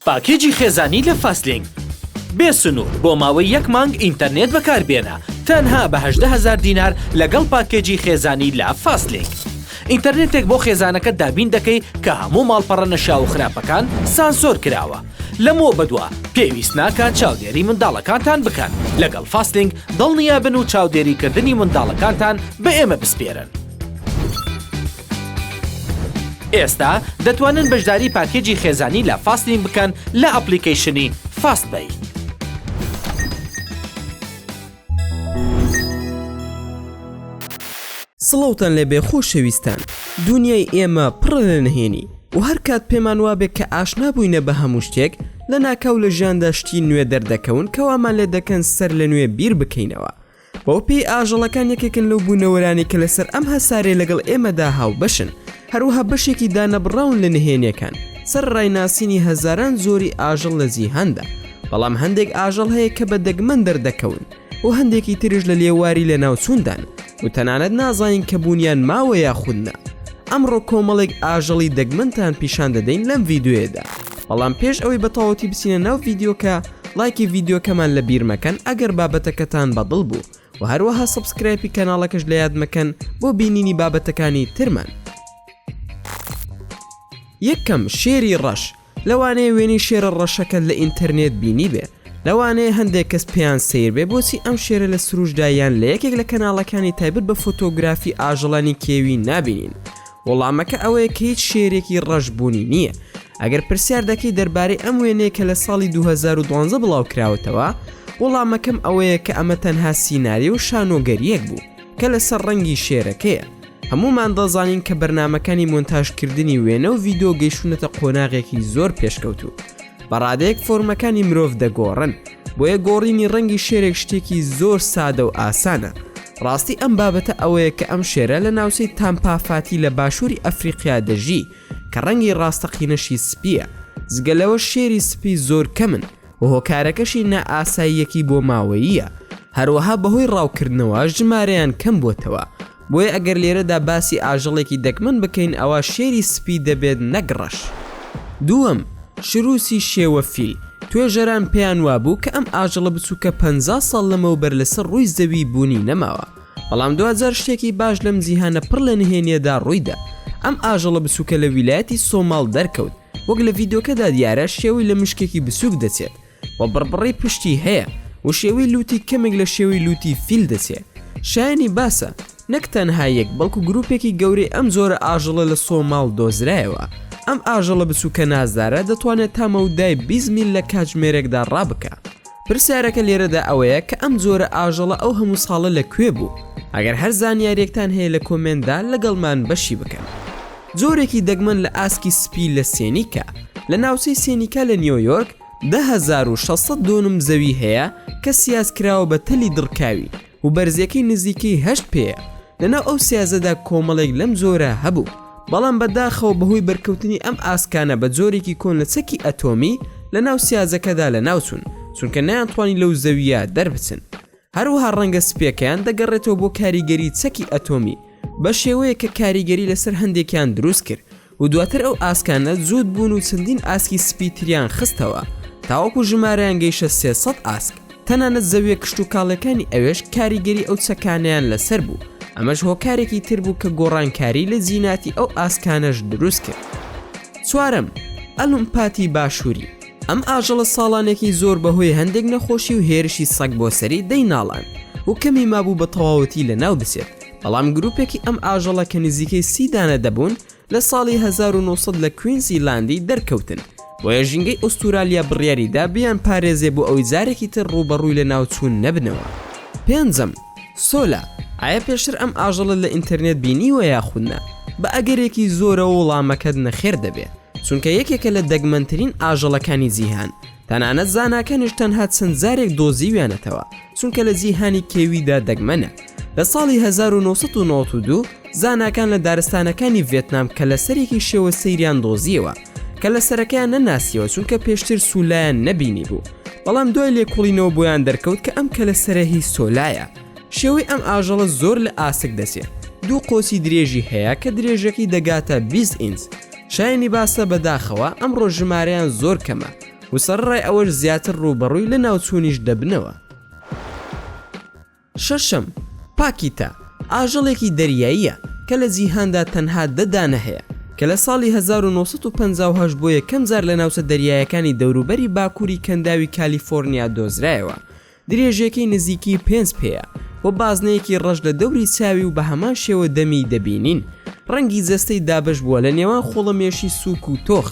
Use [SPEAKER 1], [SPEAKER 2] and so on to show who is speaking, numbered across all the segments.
[SPEAKER 1] پاکێجی خێزانی لە فاستلینک بێ سنوور بۆ ماوەی یەک مانگ ئینتەرنێت بەکاربێنە تەنها بە 18 هەزار دینار لەگەڵ پاکێجی خێزانی لە فاستلینک ئینتەرنێتێک بۆ خێزانەکەت دابین دەکەی کە هەموو ماڵپەڕە نەشیاو و خراپەکان سانسۆر کراوە لەمەوە بەدوا پێویست ناکات چاودێری منداڵەکانتان بکەن لەگەڵ فاستلینک دڵنیابن و چاودێریکردنی منداڵەکانتان بە ئێمە بسپێرن. ئێستا دەتوانن بەشداری پاکێجی خێزانی لە فاستلینک بکەن لە ئەپلیکەیشنی فاست پەی.
[SPEAKER 2] سڵاوتان لێبێ خۆشەویستان دونیای ئێمە پڕە لە نهێنی و هەر کات پێمان وابێ کە ئاشنا بووینە بە هەموو شتێک لەناکاو لە ژیاندا شتی نوێ دەردەکەون کە وامان لێ دەکەن سەر لە نوێ بیر بکەینەوە بەو پێی ئاژەڵەکان یەکێکن لەو بوونەوەرانەی کە لەسەر ئەم هەسارەیە لەگەڵ ئێمەدا هاوبەشن، هەروەها بەشێکی دانەبڕاون لە نهێنیەکان، سەرەڕای ناسینی هەزاران جۆری ئاژەڵ لە جیهاندا، بەڵام هەندێک ئاژەڵ هەیە کە بە دەگمەن دەردەکەون و هەندێکی تریش لە لێواری لەناوچووندان و تەنانەت نازانین کە بوونیان ماوە یاخود نا. ئەمڕۆ کۆمەڵێک ئاژەڵی دەگمەنتان پیشان دەدەین لەم ڤیدیۆیەدا، بەڵام پێش ئەوەی بە تەواوەتی بچینە ناو ڤیدیۆکە ڵایکی ڤیدیۆکەمان لە بیر مەکەن ئەگەر بابەتەکەتان بە دڵ بوو وە هەروەها subscribe ی کەناڵەکەش لە یاد مەکەن بۆ بینینی بابەتەکانی ترمان. یەکەم، شێری ڕەش، لەوانەیە وێنەی شێرە ڕەشەکەت لە ئینتەرنێت بینیبێ، لەوانەیە هەندێک کەس پێیان سەیر بێ بۆچی ئەم شێرە لە سروشتدا یان لە یەکێک لە کەناڵەکانی تایبەت بە فۆتۆگرافی ئاژەڵانی کێوی نابینین، وەڵامەکە ئەوەیە کە هیچ شێرێکی ڕەش بوونی نییە. ئەگەر پرسیار دەکەی دەربارەی ئەم وێنەیە کە لە ساڵی 2012 بڵاوکراوەتەوە، وەڵامەکەم ئەوەیە کە ئەمە تەنها سیناریۆ و شانۆگەرییەک بوو کە لەسەر ڕەنگی شێرەکەیە. هەموومان دەزانین کە بەرنامەکانی مۆنتاژکردنی وێنە و ڤیدیۆ گەیشتوونەتە قۆناغێکی زۆر پێشکەوتوو. بە ڕادەیەک فۆرمەکانی مرۆڤ دەگۆڕن، بۆیە گۆڕینی ڕەنگی شێرێک شتێکی زۆر سادە و ئاسانە. ڕاستی ئەم بابەتە ئەوەیە کە ئەم شێرە لە ناوچەی تامپافاتی لە باشووری ئەفریقیا دەژی کە ڕەنگی ڕاستەقینەشی سپییە، جگە لەوەش شێری سپی زۆر کەمن و هۆکارەکەشی نائاساییەکی بۆماوەییە، هەروەها بەهۆی ڕاوکردنەوە ژمارەیان کەم بۆتەوە، بۆیە ئەگەر لێرەدا باسی ئاژەڵێکی دەگمەن بکەین ئەوا شێری سپی دەبێت نەک ڕەش. دووەم، شروسی شێوە فیل، توێژەران پێیان وابوو کە ئەم ئاژەڵە بچووکە 50 ساڵ لەمەوبەر لەسەر ڕووی زەوی بوونی نەماوە، بەڵام دواجار شتێکی باش لەم جیهانە پڕ لە نهێنییەدا ڕوویدا، ئەم ئاژەڵە بچووکە لە ویلایەتی سۆماڵ دەرکەوت، وەک لە ڤیدیۆکەدا دیارە شێوەی لە مشکێکی بچووک دەچێت و بڕبڕەی پشتی هەیە و شێوەی لوتی کەمێک لە شێوەی لوتی فیل دەچێ. شایەنی باسە نەک تەنها یەک بەڵکو گروپێکی گەورەی ئەم جۆرە ئاژەڵە لە سۆماڵ دۆزرایەوە. ئەم ئاژەڵە بچوکە نازدارە دەتوانێت تا مەودای 20 میل لە کاتژمێرێکدا ڕابکا. پرسیارەکە لێرەدا ئەوەیە کە ئەم جۆرە ئاژەڵە ئەو هەموو ساڵە لە کوێ بوو؟ ئەگەر هەر زانیاریەکتان هەیە لە کۆمێنتدا لەگەڵمان بەشی بکەن. جۆرێکی دەگمەن لە ئاسکی سپی لە سێنیکا لە ناوچەی سێنیکا لە نیۆیۆرک 10600 دۆنم زەوی هەیە کە سیاز کراوە بە تەلی دڕکاوی و بەرزیەکەی نزیکەی هەشت پێیە لەناو ئەو سیازەدا کۆمەڵێک لەم جۆرە هەبوو بەڵام بەداخەوە بەهۆی بەرکەوتنی ئەم ئاسکانە بە جۆرێکی کۆن لە چەکی ئەتۆمی لەناو سیازەکەدا لەناوچوون چونکە نەیانتوانی لەو زەویە دەربچن هەروەها ڕەنگە سپیەکەیان دەگەڕێتەوە بۆ کاریگەری چەکی ئەتۆمی بە شێوەیەک کە کاریگەری لەسەر هەندێکیان دروست کرد و دواتر ئەو ئاسکانە جووت بوون و چەندین ئاسکی سپی تریان خستەوە تاوەکو ژمارەیان گەیشە 300 ئاسک تەنانەت زەویە کشتوکاڵیەکانی ئەوێش کاریگەری ئەو چەکانەیان لەسەر بوو ئەمەش هۆکارێکی تر بوو کە گۆڕانکاری لە جیناتی ئەو ئاسکانەش دروست کرد. چوارەم، ئەلومپاتی باشووری، ئەم ئاژەڵە ساڵانێکی زۆر بەهۆی هەندێک نەخۆشی و هێرشی سەگ بۆ سەری دەیناڵاند و کەمی مابوو بە تەواوەتی لەناو بچێت، بەڵام گروپێکی ئەم ئاژەڵە کە نزیکەی 30 دانە دەبوون لە ساڵی 1900 لە کوینزیلاندی دەرکەوتن، بۆیە ژینگەی ئوستورالیا بڕیاریدا بیانپارێزێ بۆ ئەوەی جارێکی تر ڕووبەڕووی لەناوچوون نەبنەوە. پێنجەم، سۆلا، ئایا پێشتر ئەم ئاژەڵەت لە ئینتەرنێت بینیوە یاخود نا؟ بە ئەگەرێکی زۆرەوە وڵامەکەت نەخێر دەبێ، چونکە یەکێکە لە دەگمەنترین ئاژەڵەکانی جیهان، تەنانەت زاناکانیش تەنها چەند جارێک دۆزیویانەتەوە، چونکە لە جیهانی کێویدا دەگمەنە. لە ساڵی 1992 زاناکان لە دارستانەکانی ڤێتنام کەلەسەرێکی شێوە سەیریان دۆزیەوە، کەلەسەرەکەیان نەناسیەوە چونکە پێشتر سولایان نەبینیبوو، بەڵام دوای لێکوڵینەوە بۆیان دەرکەوت کە ئەم کەلەسەرە هی سۆلایە. شێوەی ئەم ئاژەڵە زۆر لە ئاسک دەچێت، دوو قۆچی درێژی هەیە کە درێژەکەی دەگاتە 20 ئینچ. شایەنی باسە بەداخەوە ئەمڕۆ ژمارەیان زۆر کەمە. و سەرەڕای ئەوەش زیاتر ڕووبەڕووی لەناوچوونیش دەبنەوە. شەشەم، پاکیتا، ئاژەڵێکی دەریاییە کە لە جیهاندا تەنها دە دانە هەیە، کە لە ساڵی 1958 بۆ یەکەم جار لە ناوچە دەریایەکانی دەوروبەری باکووری کەنداوی کالیفۆرنیا دۆزرایەوە، درێژیەکەی نزیکی پێنج پێیە و بازنەیەکی ڕەش لە دەوری چاوی و بە هەمان شێوە دەمی دەبینین. ڕەنگی جەستەی دابەش بووە لە نێوان خۆڵەمێشی سووک و تۆخ.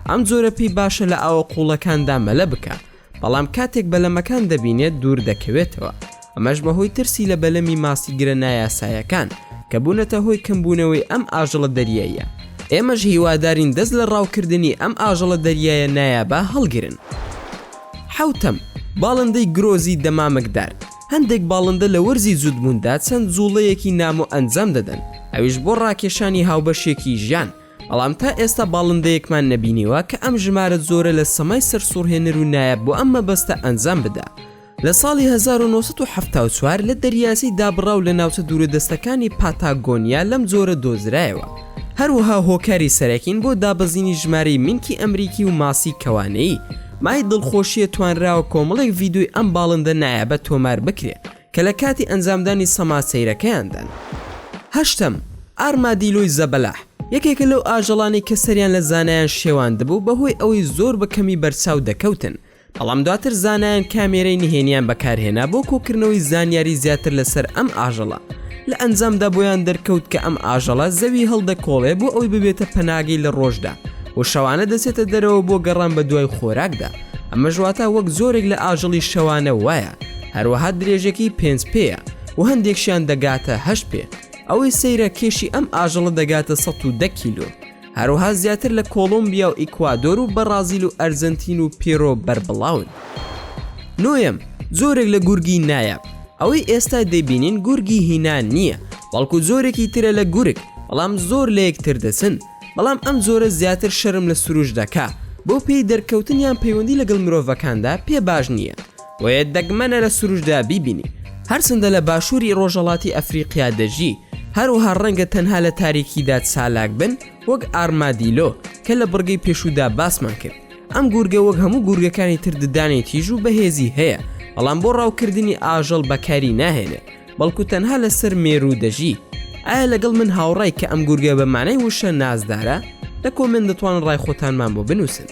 [SPEAKER 2] ئەم جۆرە پێی باشە لە ئاوە قووڵەکاندا مەلە بکا، بەڵام کاتێک بەلەمەکان دەبینێت دوور دەکەوێتەوە. ئەمەش بەهۆی ترسی لە بەلەمی ماسیگرە نایاسایەکان کە بوونەتە هۆی کەمبوونەوەی ئەم ئاژەڵە دەریاییە. ئێمەش هیوادارین دەست لە ڕاوکردنی ئەم ئاژەڵە دەریایە نایابە هەڵگرن. حەوتەم، باڵندەی گرۆزی دەمامکدار، هەندێک باڵندە لە وەرزی جووتبووندا چەند جووڵەیەکی نامۆ ئەنجام دەدەن، ئەویش بۆ ڕاکێشانی هاوبەشێکی ژیان، بەڵام تا ئێستا باڵندەیەکمان نەبینیوە کە ئەم ژمارە زۆرە لە سەمای سەرسوڕهێنەر و نایاب بۆ ئەم مەبەستە ئەنجام بدا. لە ساڵی 1974 لە دەریاچەی دابڕاو لە ناوچە دوورەدەستەکانی پاتاگۆنیا لەم جۆرە دۆزرایەوە. هەروەها هۆکاری سەرەکین بۆ دابەزینی ژمارەی مینکی ئەمریکی و ماسی کەوانەیی. مای دڵخۆشییە توانراوە کۆمەڵێک ڤیدیۆی ئەم باڵندە نایابە تۆمار بکرێ کە لە کاتی ئەنجامدانی سەما سەیرەکەیاندان. هەشتەم، ئارمادیلۆی زەبەلاح، یەکێکە لەو ئاژەڵانەی کە سەریان لە زانایان شێواندبوو بەهۆی ئەوەی زۆر بە کەمی بەرچاو دەکەوتن، بەڵام دواتر زانایان کامێرەی نهێنیان بەکارهێنا بۆ کۆکردنەوەی زانیاری زیاتر لەسەر ئەم ئاژەڵە، لە ئەنجامدا بۆیان دەرکەوت کە ئەم ئاژەڵە زەوی هەڵدەکۆڵێ بۆ ئەوەی ببێتە پەناگەی لە ڕۆژدا و شەوانە دەچێتە دەرەوە بۆ گەڕان بە دوای خۆراکدا، ئەمەش واتە وەک زۆرێک لە ئاژەڵی شەوانە وایە، هەروەها درێژەکەی پێنج پێیە و هەندێکشیان دەگاتە هەشت پێ، ئەوەی سەیرە کێشی ئەم ئاژەڵە دەگاتە 110 کیلۆ. هەروەها زیاتر لە کۆڵۆمبیا و ئیکوادۆر و بەڕازیل و ئەرجەنتین و پێرۆ بەربڵاون. نۆیەم، جۆرێک لە گورگی نایاب، ئەوەی ئێستا دەیبینین گورگی هینا نییە، بەڵکو جۆرێکی ترە لە گورگ، بەڵام زۆر لە یەکتر دەچن، بەڵام ئەم جۆرە زیاتر شەرم لە سروشت دەکا، بەو پێی دەرکەوتن یان پەیوەندی لەگەڵ مرۆڤەکاندا پێ باش نییە، بۆیە دەگمەنە لە سروشتدا بیبینی، هەرچەندە لە باشووری ڕۆژهەڵاتی ئەفریقیا دەژی، هەروەها ڕەنگە تەنها لە تاریکیدا چالاک بن وەک ئارمادیلۆ کە لە بڕگەی پێشوودا باسمان کرد. ئەم گورگە وەک هەموو گورگەکانی تر ددانی تیژ و بەهێزی هەیە، بەڵام بۆ ڕاوکردنی ئاژەڵ بەکاری ناهێنێ، بەڵکو تەنها لەسەر مێروو دەژی. ئایا لەگەڵ من هاوڕای کە ئەم گورگە بە مانای وشە نازدارە؟ لە comment دەتوانن ڕای خۆتانمان بۆ بنووسن.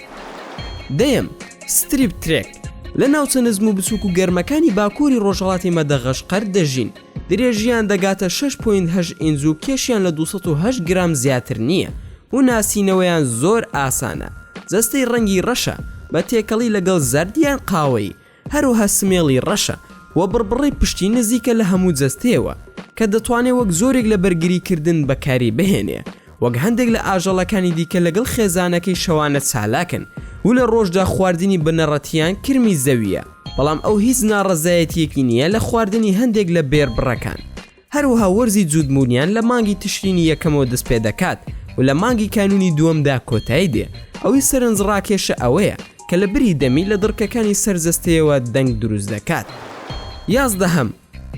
[SPEAKER 2] دەیەم، ستریپ ترێک، لە ناوچە نزم و بچووک و گەرمەکانی باکووری ڕۆژهەڵاتی مەدەغەشقەر دەژین، درێژییان دەگاتە شەش point هەشت ئینج و کێشیان لە 208 گرام زیاتر نییە و ناسینەوەیان زۆر ئاسانە، جەستەی ڕەنگی ڕەشە بە تێکەڵی لەگەڵ زەرد یان قاوەیی، هەروەها سمێڵی ڕەشە و بڕبڕەی پشتی نزیکە لە هەموو جەستەیەوە کە دەتوانێ وەک جۆرێک لە بەرگریکردن بەکاری بهێنێ، وەک هەندێک لە ئاژەڵەکانی دیکە لەگەڵ خێزانەکەی شەوانە چالاکن و لە ڕۆژدا خواردنی بنەڕەتییان کرمی زەوییە، بەڵام ئەو هیچ ناڕەزایەتییەکی نییە لە خواردنی هەندێک لە بێربڕەکان. هەروەها وەرزی جووتبوونیان لە مانگی تشرینی یەکەمەوە دەستپێدەکات و لە مانگی کانوونی دووەمدا کۆتایی دێ، ئەوەی سەرنجڕاکێشە ئەوەیە کە لە بری دەمی لە دڕکەکانی سەر جەستەیەوە دەنگ دروست دەکات. یازدەهەم،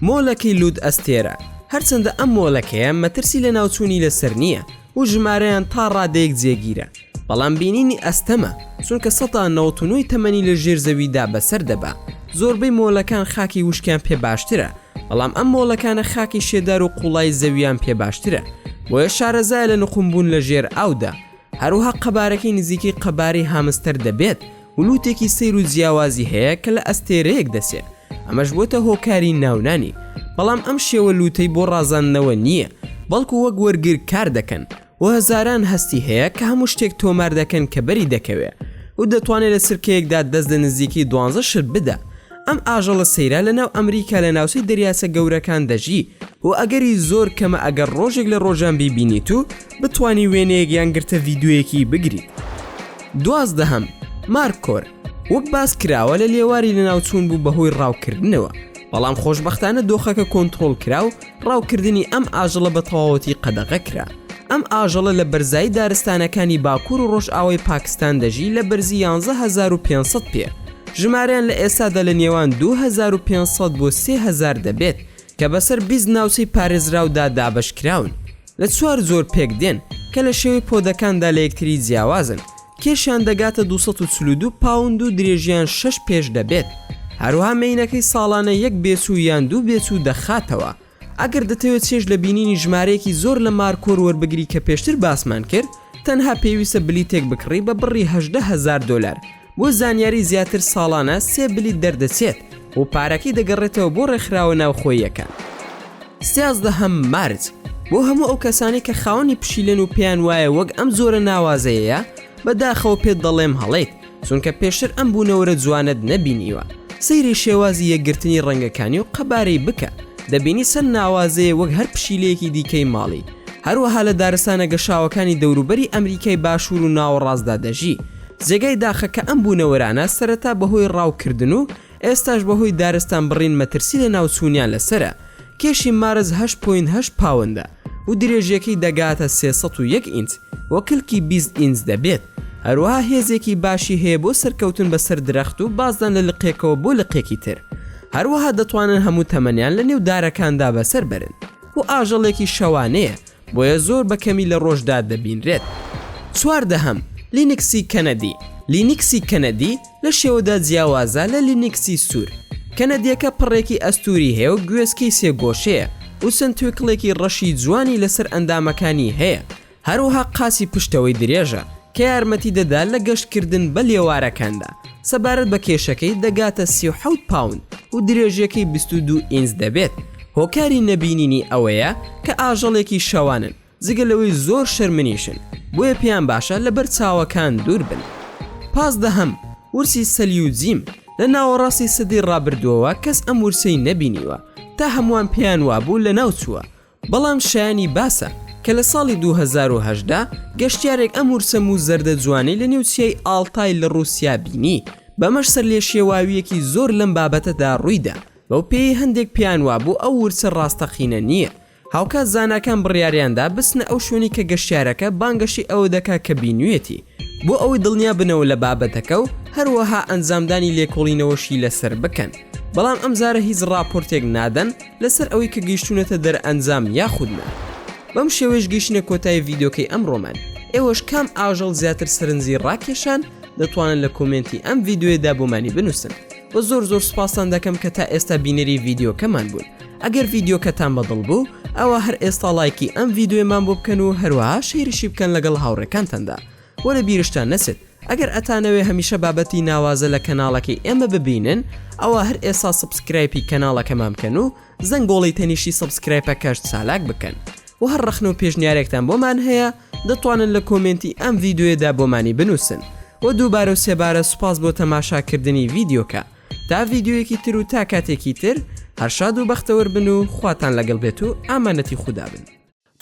[SPEAKER 2] مۆلەکەی لووت ئەستێرە، هەرچەندە ئەم مۆلەکەیە مەترسی لەناوچوونی لەسەر نییە و ژمارەیان تا ڕادەیەک جێگیرە، بەڵام بینینی ئەستەمە، چونکە سەتا 99 ی تەمەنی لە ژێر زەویدا بەسەر دەبا، زۆربەی مۆلەکان خاکی وشکیان پێ باشترە، بەڵام ئەم مۆلەکانە خاکی شێدار و قوڵایی زەویان پێ باشترە، بۆیە شارەزایە لە نقومبوون لە ژێر ئاودا، هەروەها قەبارەکەی نزیکەی قەبارەی هامستەر دەبێت و لوتێکی سەیر و جیاوازی هەیە کە لە ئەستێرەیەک دەچێ، ئەمەش بۆتە هۆکاری ناونانی، بەڵام ئەم شێوە لوتەی بۆ ڕازاندنەوە نییە، بەڵکو وەک وەرگر کار دەکەن و هەزاران هەستی هەیە کە هەموو شتێک تۆمار دەکەن کە بەری دەکەوێ و دەتوانێ لە چرکەیەکدا دەست لە نزیکەی دوانزە شت بدا. ئەم ئاژەڵە سەیرە لە ناو ئەمریکا لە ناوچەی دەریاچە گەورەکان دەژی و ئەگەری زۆر کەمە ئەگەر ڕۆژێک لە ڕۆژان بیبینیت و بتوانی وێنەیەک یان گرتە ڤیدیۆیەکی بگریت. دوازدەهەم، مارکۆر، وەک باس کراوە لە لێواری لەناوچوون بوو بەهۆی ڕاوکردنەوە، بەڵام خۆشبەختانە دۆخەکە کۆنتڕۆڵ کرا و ڕاوکردنی ئەم ئاژەڵە بە تەواوەتی قەدەغە کرا. ئەم ئاژەڵە لە بەرزایی دارستانەکانی باکوور و ڕۆژئاوای پاکستان دەژی لە بەرزی 11500 پێ. ژمارەیان لە ئێستادا لە نێوان 2500 بۆ 3000 دەبێت کە بەسەر 20 ناوچەی پارێزراودا دابەشکراون. لە چوار جۆر پێکدێن کە لە شێوەی پۆدەکاندا لە یەکتری جیاوازن. کێشیان دەگاتە 242 پاوند و درێژیان 6 پێش دەبێت. هەروەها مێینەکەی ساڵانە یەک بێچوو یان دوو بێچوو دەخاتەوە. ئەگەر دەتەوێت چێژ لە بینینی ژمارەیەکی زۆر لە مارکۆر وەربگری کە پێشتر باسمان کرد، تەنها پێویستە بلیتێک بکڕی بە بڕی 18,000 دۆلار. بۆ زانیاری زیاتر ساڵانە سێ بلیت دەردەچێت و پارەکەی دەگەڕێتەوە بۆ ڕێکخراوە ناوخۆییەکان. سیازدەهەم مارج، بۆ هەموو ئەو کەسانەی کە خاوەنی پشیلەن و پێیان وایە وەک ئەم جۆرە ناوازەیەیە، بە داخەوە پێت دەڵێم هەڵەیت، چونکە پێشتر ئەم بوونەوەرە جوانەت نەبینیوە. سەیری شێوازی یەکگرتنی ڕەنگەکانی و قەبارەی بکە، دەبینی چەند ناوازەیە وەک هەر پشیلەیەکی دیکەی ماڵی. هەروەها لە دارستانە گەشاوەکانی دەوروبەری ئەمریکای باشوور و ناوەڕاستدا دەژی. جێگای داخە کە ئەم بوونەوەرانە سەرەتا بەهۆی ڕاوکردن و ئێستاش بەهۆی دارستان بڕین مەترسی لەناوچوونیان لەسەرە. کێشی مارس 8.8 پاوەندە و درێژیەکەی دەگاتە 301 ئینچ و کلکی 20 ئینچ دەبێت. هەروەها هێزێکی باشی هەیە بۆ سەرکەوتن بەسەر درەخت و بازدان لە لقێکەوە بۆ لقێکی تر. هەروەها دەتوانن هەموو تەمەنیان لەنێو دارەکاندا بەسەر بەرن و ئاژەڵێکی شەوانەیە بۆیە زۆر بە کەمی لە ڕۆژدا دەبینرێت. چواردەهەم، لینکسی کەنەدی، لینکسی کەنەدی لە شێوەدا جیاوازە لە لینکسی سوور. کەنەدییەکە پەڕێکی ئەستووری هەیە و گوێچکەی سێگۆشەیە و چەند توێکڵێکی ڕەشی جوانی لەسەر ئەندامەکانی هەیە. هەروەها قاچی پشتەوەی درێژە کە یارمەتی دەدات لە گەشتکردن بە لێوارەکاندا. سەبارەت بە کێشەکەی دەگاتە 37 پاوند و درێژیەکەی 22 ئینچ دەبێت. هۆکاری نەبینینی ئەوەیە کە ئاژەڵێکی شەوانن، جگە لەوەی زۆر شەرمنیشن، بۆیە پێیان باشە لەبەر چاوەکان دوور بن. پازدەهەم، ورچی سەلیوجیم، لە ناوەڕاستی سەدەی ڕابردووەوە کەس ئەم ورچەی نەبینیوە، تا هەمووان پێیان وابوو لەناو چووە، بەڵام شایانی باسە کە لە ساڵی 2018 گەشتیارێک ئەم ورچە موو زەردە جوانەی لە نێو چیای ئاڵتای لە ڕووسیا بینی، بەمەش سەرلێشێواوییەکی زۆر لەم بابەتەدا ڕوویدا، بەو پێیەی هەندێک پێیان وابوو ئەو ورچە ڕاستەقینە نییە. هاوکات زاناکان بڕیاریاندا بچنە ئەو شوێنەی کە گەشتیارەکە بانگەشەی ئەوە دەکات کە بینیویەتی، بۆ ئەوەی دڵنیا بنەوە لە بابەتەکە و هەروەها ئەنجامدانی لێکۆڵینەوەشی لەسەر بکەن. بەڵام ئەمجارە هیچ ڕاپۆرتێک نادەن لەسەر ئەوەی کە گەیشتوونەتە دەرئەنجام یاخود نا. بەم شێوەیەش گەیشتینە کۆتایی ڤیدیۆکەی ئەمڕۆمان. ئێوەش کام ئاژەڵ زیاتر سەرنجی ڕاکێشان؟ دەتوانن لە کۆمێنتی ئەم ڤیدیۆیەدا بۆمانی بنووسن. وە زۆر زۆر سوپاستان دەکەم کە تا ئێستا بینەری ڤیدیۆکەمان بوون. ئەگەر ڤیدیۆکەتان بەدڵ بوو ئەوا هەر ئێستا ڵایکی ئەم ڤیدیۆیەمان بۆ بکەن و هەروەها share یشی بکەن لەگەڵ هاوڕێکانتاندا. وە لە بیرشتان نەچێت ئەگەر ئەتانەوێ هەمیشە بابەتی ناوازە لە کەناڵەکەی ئێمە ببینن ئەوا هەر ئێستا subscribe ی کەناڵەکەمان بکەن و زەنگۆڵەی تەنیشتی subscribe ەکەش چالاک بکەن وە هەر ڕەخنە و پێشنیارێکتان بۆمان هەیە دەتوانن لە کۆمێنتی ئەم ڤیدیۆیەدا بۆمانی بنووسن وە دووبارە و سێبارە سوپاس بۆ تەماشاکردنی ڤیدیۆکە تا ڤیدیۆیەکی تر و تا کاتێکی تر هەر شاد و بەختەوەر بن و خواتان لەگەڵ بێت و ئامانەتی خودا بن.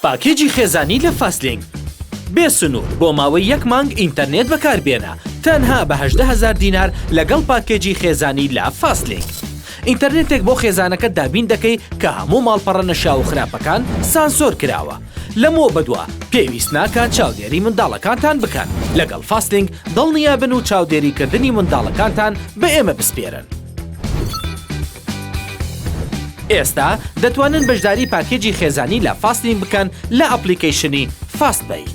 [SPEAKER 1] پاکێجی خێزانی لە فاستلینک بێ سنوور بۆ ماوەی یەک مانگ ئینتەرنێت بەکاربێنە تەنها بە 18 هەزار دینار لەگەڵ پاکێجی خێزانی لە فاستلینک ئینتەرنێتێک بۆ خێزانەکەت دابین دەکەی کە هەموو ماڵپەڕە نەشیاو و خراپەکان سانسۆر کراوە لەمەوە بەدوا پێویست ناکات چاودێری منداڵەکانتان بکەن لەگەڵ فاستلینک دڵنیابن و چاودێریکردنی منداڵەکانتان بە ئێمە بسپێرن. ئێستا دەتوانن بەشداری پاکێجی خێزانی لە فاستلینک بکەن لە ئەپڵیکەیشنی فاست پەی.